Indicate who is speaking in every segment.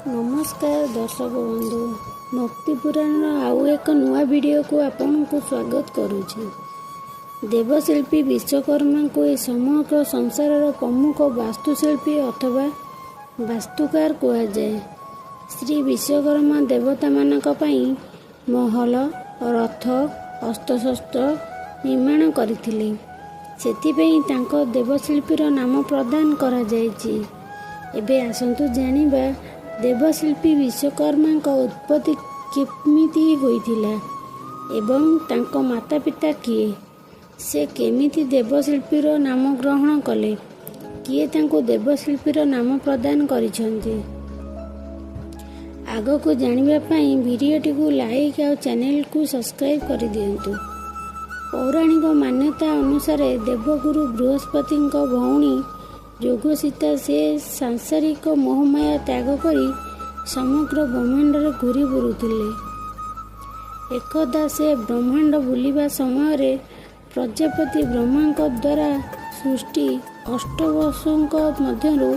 Speaker 1: ନମସ୍କାର ଦର୍ଶକ ବନ୍ଧୁ, ଭକ୍ତି ପୁରାଣର ଆଉ ଏକ ନୂଆ ଭିଡ଼ିଓକୁ ଆପଣଙ୍କୁ ସ୍ୱାଗତ କରୁଛି। ଦେବଶିଳ୍ପୀ ବିଶ୍ୱକର୍ମାଙ୍କୁ ଏ ସମଗ୍ର ସଂସାରର ପ୍ରମୁଖ ବାସ୍ତୁଶିଳ୍ପୀ ଅଥବା ବାସ୍ତୁକାର କୁହାଯାଏ। ଶ୍ରୀ ବିଶ୍ୱକର୍ମା ଦେବତାମାନଙ୍କ ପାଇଁ ମହଲ, ରଥ, ଅସ୍ତ୍ରଶସ୍ତ୍ର ନିର୍ମାଣ କରିଥିଲେ। ସେଥିପାଇଁ ତାଙ୍କ ଦେବଶିଳ୍ପୀର ନାମ ପ୍ରଦାନ କରାଯାଇଛି। ଏବେ ଆସନ୍ତୁ ଜାଣିବା ଦେବଶିଳ୍ପୀ ବିଶ୍ୱକର୍ମାଙ୍କ ଉତ୍ପତ୍ତି କେମିତି ହୋଇଥିଲା ଏବଂ ତାଙ୍କ ମାତା ପିତା କିଏ, ସେ କେମିତି ଦେବଶିଳ୍ପୀର ନାମ ଗ୍ରହଣ କଲେ, କିଏ ତାଙ୍କୁ ଦେବଶିଳ୍ପୀର ନାମ ପ୍ରଦାନ କରିଛନ୍ତି। ଆଗକୁ ଜାଣିବା ପାଇଁ ଭିଡ଼ିଓଟିକୁ ଲାଇକ୍ ଆଉ ଚ୍ୟାନେଲକୁ ସବସ୍କ୍ରାଇବ୍ କରିଦିଅନ୍ତୁ। ପୌରାଣିକ ମାନ୍ୟତା ଅନୁସାରେ ଦେବଗୁରୁ ବୃହସ୍ପତିଙ୍କ ଭଉଣୀ ଯୋଗସୀତା, ସେ ସାଂସାରିକ ମୋହମାୟା ତ୍ୟାଗ କରି ସମଗ୍ର ବ୍ରହ୍ମାଣ୍ଡରେ ଘୁରି ବୁଲୁଥିଲେ। ଏକଦା ସେ ବ୍ରହ୍ମାଣ୍ଡ ବୁଲିବା ସମୟରେ ପ୍ରଜାପତି ବ୍ରହ୍ମାଙ୍କ ଦ୍ୱାରା ସୃଷ୍ଟି ଅଷ୍ଟବସୁଙ୍କ ମଧ୍ୟରୁ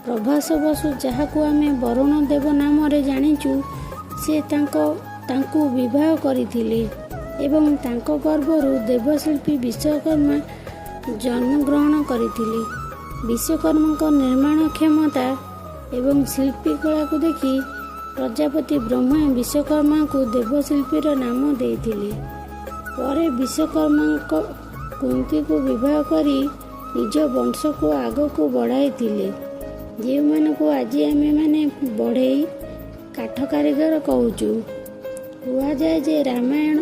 Speaker 1: ପ୍ରଭାସ ବସୁ, ଯାହାକୁ ଆମେ ବରୁଣ ଦେବ ନାମରେ ଜାଣିଛୁ, ସେ ତାଙ୍କୁ ବିବାହ କରିଥିଲେ ଏବଂ ତାଙ୍କ ଗର୍ଭରୁ ଦେବଶିଳ୍ପୀ ବିଶ୍ୱକର୍ମା ଜନ୍ମଗ୍ରହଣ କରିଥିଲେ। ବିଶ୍ୱକର୍ମାଙ୍କ ନିର୍ମାଣ କ୍ଷମତା ଏବଂ ଶିଳ୍ପୀ କଳାକୁ ଦେଖି ପ୍ରଜାପତି ବ୍ରହ୍ମା ବିଶ୍ୱକର୍ମାଙ୍କୁ ଦେବଶିଳ୍ପୀର ନାମ ଦେଇଥିଲେ। ପରେ ବିଶ୍ୱକର୍ମାଙ୍କ କୁନ୍ତୀକୁ ବିବାହ କରି ନିଜ ବଂଶକୁ ଆଗକୁ ବଢ଼ାଇଥିଲେ, ଯେଉଁମାନଙ୍କୁ ଆଜି ଆମେମାନେ ବଢ଼େଇ, କାଠ କାରିଗର କହୁଛୁ। କୁହାଯାଏ ଯେ ରାମାୟଣ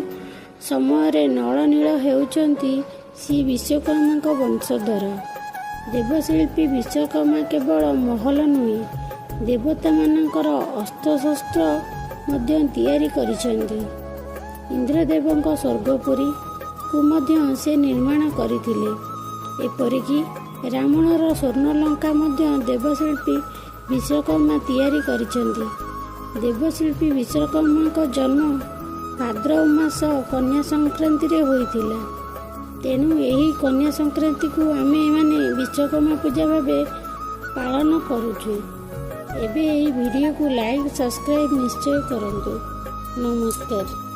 Speaker 1: ସମୟରେ ନଳ ନୀଳ ହେଉଛନ୍ତି ଶ୍ରୀ ବିଶ୍ୱକର୍ମାଙ୍କ ବଂଶଧର। ଦେବଶିଳ୍ପୀ ବିଶ୍ୱକର୍ମା କେବଳ ମହଲ ନୁହେଁ, ଦେବତାମାନଙ୍କର ଅସ୍ତ୍ରଶସ୍ତ୍ର ମଧ୍ୟ ତିଆରି କରିଛନ୍ତି। ଇନ୍ଦ୍ରଦେବଙ୍କ ସ୍ୱର୍ଗପୁରୀକୁ ମଧ୍ୟ ସେ ନିର୍ମାଣ କରିଥିଲେ। ଏପରିକି ରାବଣର ସ୍ୱର୍ଣ୍ଣଲଙ୍କା ମଧ୍ୟ ଦେବଶିଳ୍ପୀ ବିଶ୍ୱକର୍ମା ତିଆରି କରିଛନ୍ତି। ଦେବଶିଳ୍ପୀ ବିଶ୍ୱକର୍ମାଙ୍କ ଜନ୍ମ ଭାଦ୍ରବ ମାସ କନ୍ୟା ସଂକ୍ରାନ୍ତିରେ ହୋଇଥିଲା। ତେଣୁ ଏହି କନ୍ୟା ସଂକ୍ରାନ୍ତିକୁ ଆମେ ମାନେ ବିଶ୍ୱକର୍ମା ପୂଜା ଭାବେ ପାଳନ କରୁଛୁ। ଏବେ ଏହି ଭିଡ଼ିଓକୁ ଲାଇକ୍, ସବସ୍କ୍ରାଇବ୍ ନିଶ୍ଚୟ କରନ୍ତୁ। ନମସ୍କାର।